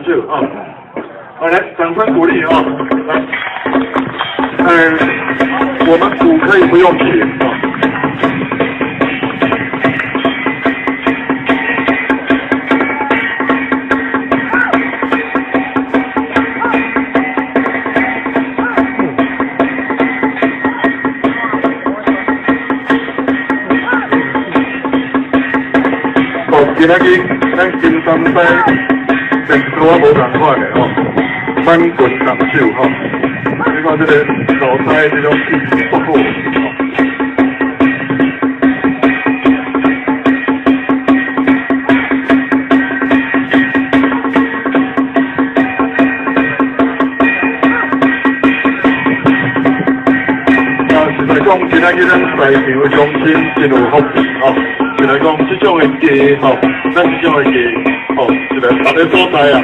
手哦，好來，掌聲鼓勵哦，來，我們鼓可以不用錢哦。哦，今仔日咱金山西電視我無仝款的吼，挽拳動手吼，你看這个老師這種氣勢足好吼。啊，實在講，今仔日咱在場的鄉親真有福氣吼。實在講，這種的家吼，咱這種的家吼，實在別个所在啊，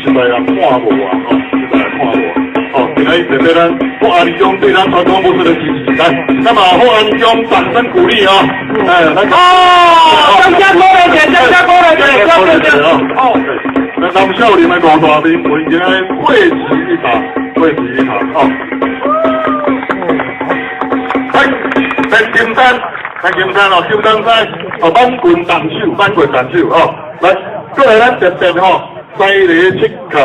實在也看無啊，吼，實在也看無。吼，今仔日特別咱福安鄉對咱傳統武術的支持，來，那麼福安鄉掌聲鼓勵哦，哎，來。哦，掌聲鼓勵者，掌聲鼓勵者，掌聲哦。那南少林的五大名門今日匯集一堂，匯集一堂哦。來，來金山，來金山哦，金山西哦，挽拳動手，挽拳動手哦。來，過來咱特別吼，西犁七級。